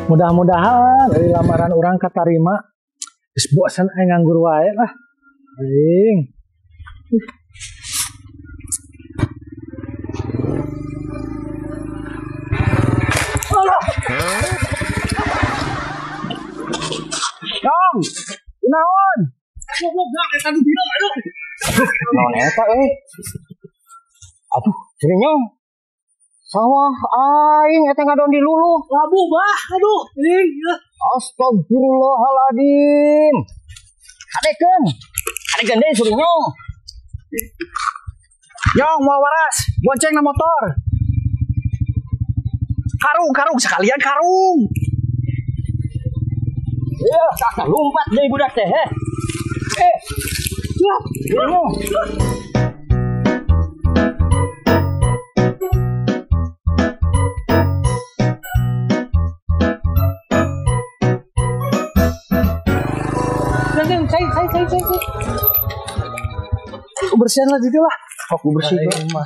Mudah-mudahan dari lamaran orang katarima. Geus bosan aing nganggur wae lah. Aing. Alah. Dong. Naon? Goblok eta di dieu aduh. Naon eta euy? Aduh, nyong. Sawah aing eta ngadon di luluh. Labuh bah, aduh. Ih. Astagfirullahaladzim. Hadekeun. Hadekeun deui suruh nyong. Nyong mau waras, bonceng na motor. Karung, karung sekalian karung. Iya, kakak lompat deui budak teh. Heh. Ya, nyong. Cai. Kebersihan lah gitu lah. Aku bersih mah.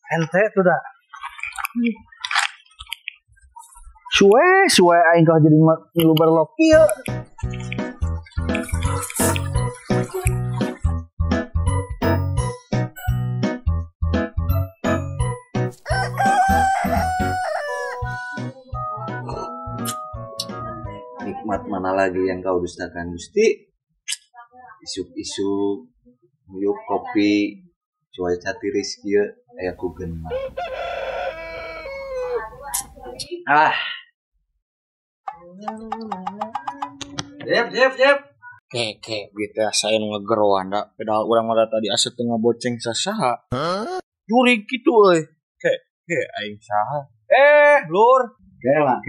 Ente tuh dah. Suwe aing kah jadi ngilu berlok ieu. Nikmat mana lagi yang kau dustakan, Gusti? Isuk-isuk nguyup kopi, cuaca tiris kieu aya ku geunah. Ah. Yep. Keke gitu saya nu ngegeroan da padahal urang mah tadi asa teu ngaboceng sasaha. Jurig kitu euy. Ke aing saha? Lur. Kela.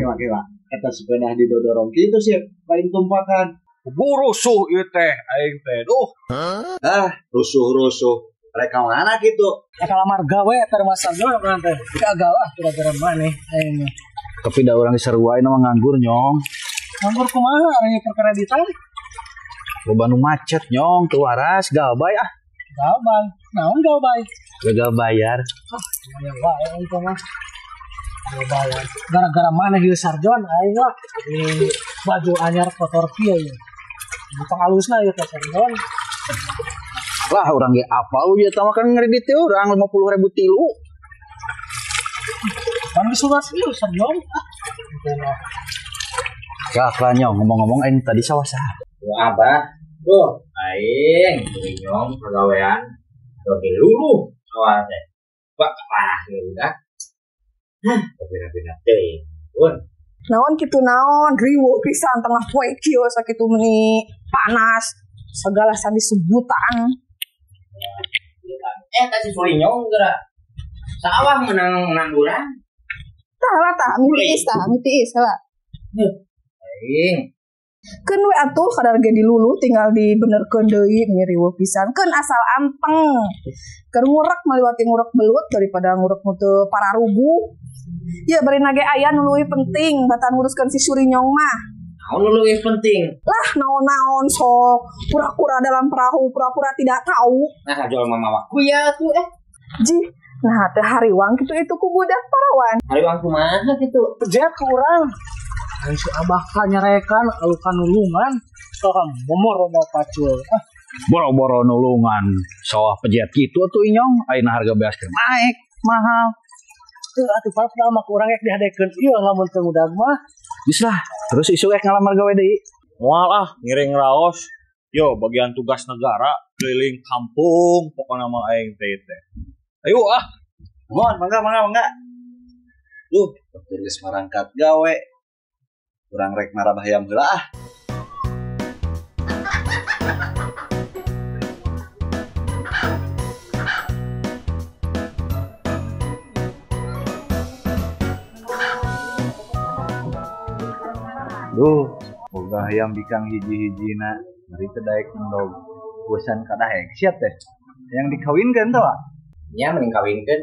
Eta sepeda didodorong kitu sih, lain tumpakan. Rusuh ieu teh aing teh duh. Ah, rusuh-rusuh. Rek ka mana kitu? Rek lamar gawe termasuk gawe urang teh. Gagal ah gara-gara maneh aing mah. Tapi da urang diseruain mah nganggur nyong. Nganggur kumaha ari perkara ditarik? Loba nu macet nyong, teu waras galbay ah. Galbay. Naon galbay? Gagal bayar. Ah, lumayan wae aing mah. Gagal bayar. Gara-gara maneh ieu sarjon aing mah. Baju anyar kotor kieu ieu. Butang alusna ieu teh sarjon. Lah urang ge apal ieu teh mah kan ngredit teh urang 50.000 tilu. Kan geus luas ieu sarjon. Kah nyong ngomong-ngomong aing tadi sawah saha? Abah, tuh aing nyong pagawean do luluh sawah teh. Bak parah ya udah. Hah, bina-bina teuing. Pun. Naon kitu naon, riweuh pisan tengah poe kieu sakitu meuni panas, segala sandi sebutan. Tah si Surinyong geura. Sawah menang urang. Tah lah tah, mitiis heula. Aing. Keun we atuh kadar ge dilulu tinggal dibenerkeun deui meni riweuh pisan. Keun asal anteng. Keur ngurek maliwati ngurek belut daripada ngurek nu teu pararuguh. Ya bari nage aya nu leuwih penting batan nguruskeun si Surinyong mah. Naon nu leuwih penting? Lah naon-naon sok pura-pura dalam perahu, pura-pura tidak tahu. Nah jual mamawa kuya tuh Jih, nah teh hariwang kitu itu ku budak parawan. Hariwang kumaha kitu? Pejet ku urang. Aing si abah ka nyarekan alukan nulungan, sok momor mau pacul. Boro-boro nulungan sawah pejet kitu atuh inyong, ayeuna harga beas keur naik mahal. Teu atuh padahal mah ku urang rek dihadekeun ieu lamun teu ngudag mah. Geus lah, terus isuk rek ngalamar gawe deui. Moal ah, ngiring raos. Yo bagian tugas negara keliling kampung pokona mah aing teh teh. Ayo ah. Mohon mangga. Duh, geus marangkat gawe. Urang rek marabah hayam heula ah. Duh, boga hayam bikang hiji-hijina, mari teu daek endog. Bosan kadaek sia teh. Yang dikawinkeun teh, Pak? Nya mending kawinkeun.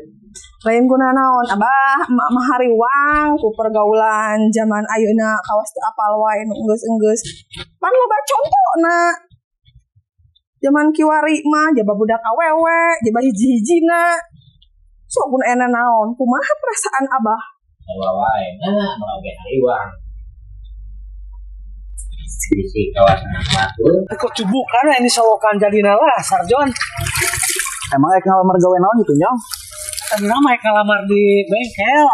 Lain guna naon, abah, emak mah hariwang ku pergaulan zaman ayeuna kawas teu apal wae nu enggeus-enggeus. Pan loba contona. Zaman kiwari mah jaba budak awewe, jaba hiji-hijina. Sok mun ena naon, kumaha perasaan abah? Sarua wae, nah, mah oge hariwang. Bisi kawasan batur. Kok cubukan ini solokan jadina lah Sarjon. Emang rek ngalamar gawe naon gitu nyong? Tadi mah rek ngalamar di bengkel.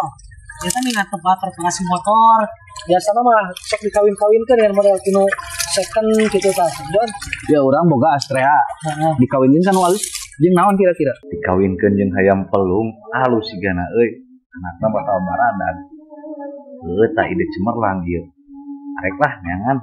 Biasa nih tempat reparasi motor. Biasanya mah sok dikawin-kawinkeun dengan model tinu second gitu tah Sarjon. Ya urang boga Astrea. Heeh. Dikawinin kan walis jeung naon kira-kira? Dikawinkeun jeung hayam pelung alus sigana euy. Anakna bakal baradan. Heuh tah ide cemerlang ieu. Arek lah neangan.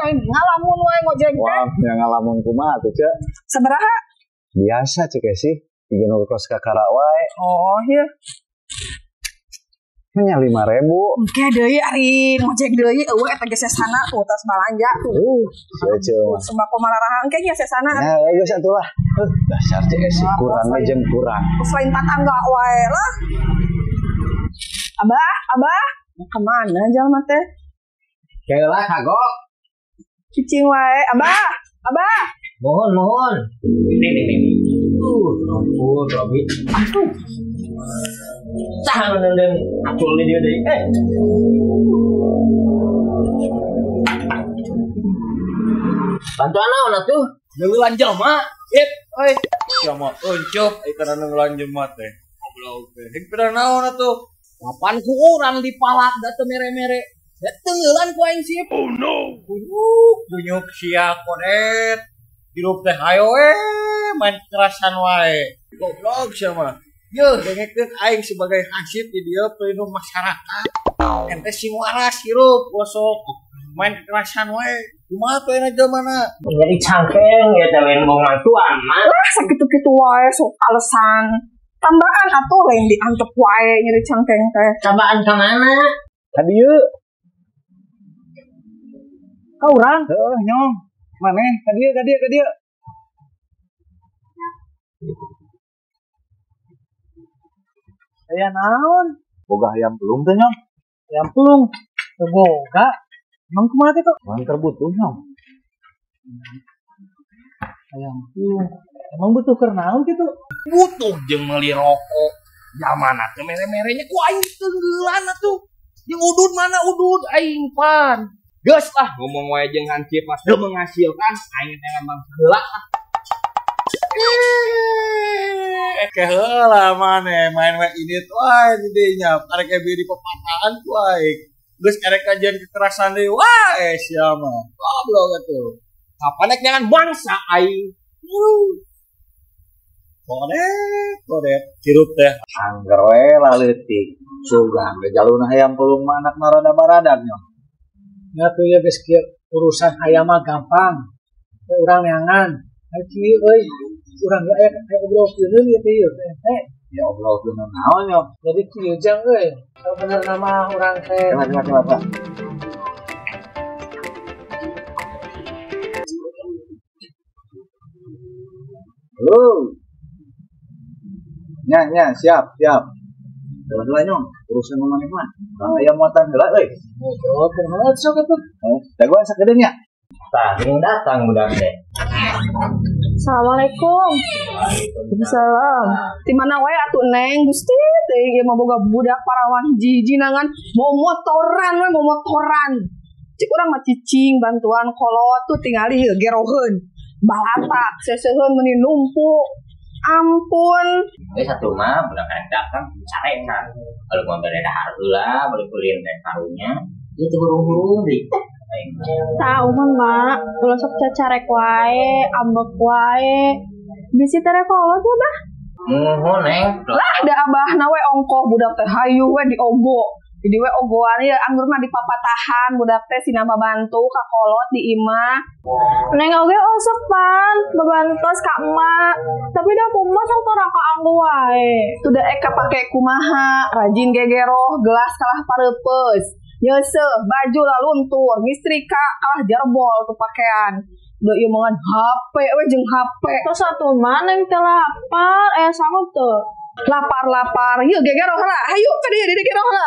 Ngalamun wae ngojek teh. Wah, yang ngalamun kumaha tuh, Cek? Sabaraha? Biasa cek sih, tiga nu kos kakara wae. Oh, iya. Hanya 5.000. Engke deui ari ngojek deui eueuh eta ge sesana tuh tas balanja tuh. Cek mah. Sembako mararaha engke nya sesana. Nah, geus atuh lah. Dasar cek sih kurang we jeung kurang. Selain tatangga wae lah. Abah, abah, mau kemana jalma teh? Keula kagok. Cicing wae, abah, abah. Mohon, mohon. Nih, nih, nih. Ampun, Robi. Aduh. Sah nendang acul di dia deui. Bantuan naon atuh? Nungguan jelema. Ip, euy. Sia mah uncup ieu kana nungguan jelema teh. Goblok teh. Hing pira naon atuh? Kapan ku urang dipalak da teu mere-mere. Da teueulan ku aing sip. Oh no. Kunyuk, kunyuk sia kodet. Hirup teh hayo main kerasan wae. Goblok sia mah. Yeuh, dengekeun aing sebagai hansip di dieu pelindung masyarakat. Ente sing waras hirup gosok main kekerasan wae. Kumaha tuh enak jelema? Jadi cangkeng ya teh lain bohongan tuan mah. Lah sakitu-kitu wae sok alasan. Tambahan atuh lain diantep wae nyeri cangkeng teh. Tambahan ka mana? Ka dieu. Ka urang? Heuh, nyong. Maneh ka dieu, ka dieu, ka dieu. Aya naon? Boga hayam pelung teh nyong. Hayam pelung. Teu boga. Emang kumaha teh kok? Urang keur butuh nyong. Hayam pelung. Emang butuh keur naon kitu? Butuh jeung meuli rokok. Jamana teh mere-merenya ku aing teueulan atuh. Jeung udud mana udud aing pan. Geus lah ngomong wae jeung hansip mah teu menghasilkan aing teh emang heula. Ke heula maneh main wae ini wae di dinya arek ge di pepatahan ku aing. Geus erek kajian kekerasan deui wae sia mah. Goblok atuh. Kapan rek nyangan bangsa aing. Kodet, kodet hirup teh angger we laleutik. Sugan we jaluna hayam pelung mah anakna rada baradag nyong. Nya tuh ya geus kieu urusan hayam mah gampang. Teh urang neangan. Ai kieu euy, urang ge aya obrolkeun ieu teh ieu teh. Ya obrolkeun naon nyong? Jadi kieu jang euy, bener nama urang teh. Coba coba. Halo. Nya nya siap siap. Heula nyong, urusan maneh mah. Urang aya muatan heula euy. Ngobrol kumaha sok atuh. Dagoan sakedeung nya. Tah, geuning datang budak teh. Assalamualaikum. Waalaikumsalam. Di mana wae atuh Neng Gusti teh ieu mah boga budak parawan hiji-hiji nangan mau motoran we mau motoran. Cik urang mah cicing bantuan kolot tuh tingali heuh geroheun. Balatak seseuheun meuni numpuk. Ampun. Satu mah budak karek datang carekan. Kalau mau bere dahar heula, beli kulin teh karunya. Ieu teh hurung-hurung deui. Tahu mah mak, ulah sok cacarek wae, ambek wae. Bisi tere kolot ya bah. Muhun neng. Lah da abahna we ongkoh budak teh hayu we diogo. Jadi we ogoan ya anggur mah dipapatahan budak teh sina babantu ka kolot di imah. Neng oge osok pan, babantos ka emak. Tapi da kumaha sok tara ka anggo wae. Tuh da eka pake kumaha, rajin gegeroh, gelas kalah pareupeus. Nyeuseuh, baju lah luntur, ngistrika kalah jarbol tuh pakaian. Da ieu mangan HP we jeung HP. Tos atuh mah neng teh lapar, sanggup teu? Lapar-lapar. Yeuh gegero heula. Hayu ka dieu gegero heula.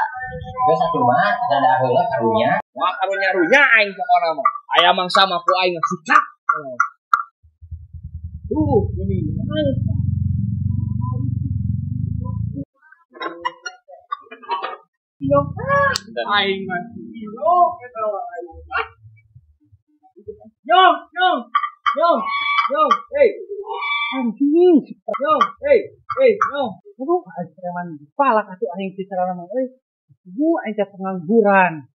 Geus atuh mah ada heula karunya. Wah karunya-runya aing pokona mah. Aya mangsa mah ku aing ngasikat. Duh, ini Nyong, aing mah nyong eta aing. Nyong, nyong. Nyong, nyong, hey. Anjing, nyong, hey, hey, nyong. Aduh, aing preman palak atuh aing teh carana mah euy. Ibu aing teh pengangguran.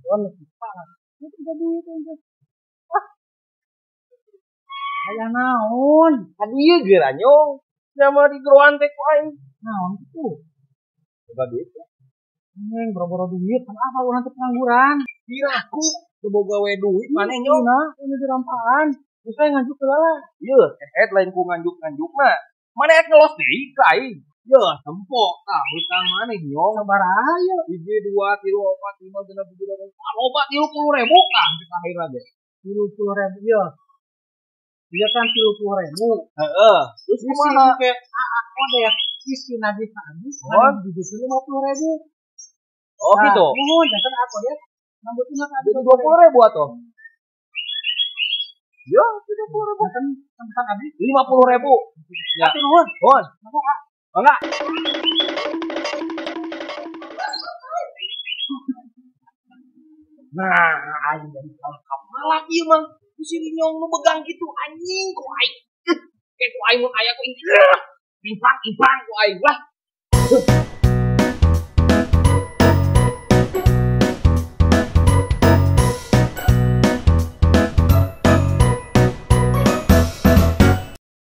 Don palak. Itu teh duit aing teh. Ah. Aya naon? Kan ieu geura nyong. Nya mah digeroan teh ku aing. Naon kitu? Boga duit. Neng boro-boro duit, kenapa urang teh pengangguran? Piraku teu boga we duit maneh nyong. Nah, ini dirampaan. Terus saya nganjuk heula lah. Yeuh, lain ku nganjuk-nganjuk mah. Maneh ek ngelos deui ka aing. Yeuh, tempo tah hutang maneh nyong. Sabaraha ieu? 1 2 3 4 5 6 7 8. Loba 30.000 tah di akhirna ge. 30.000 ieu. Ieu kan 30.000. Heeh. Terus kumaha? Ke aa ya isi nagih ka abis, maneh dijieun 50.000. Oh gitu. Nuhun, jangan aku ya. Nambutna ka abis 20.000 atuh. Ya, 30.000. Jangan sampai abis 50.000. Ya. Atuh nuhun. Nuhun. Mangga. Nah, aing dari kamal ieu mah. Ku si Rinyong nu begang kitu anjing ku aing. Kayak ku aing mun aya ku aing. Impang-impang ku aing lah.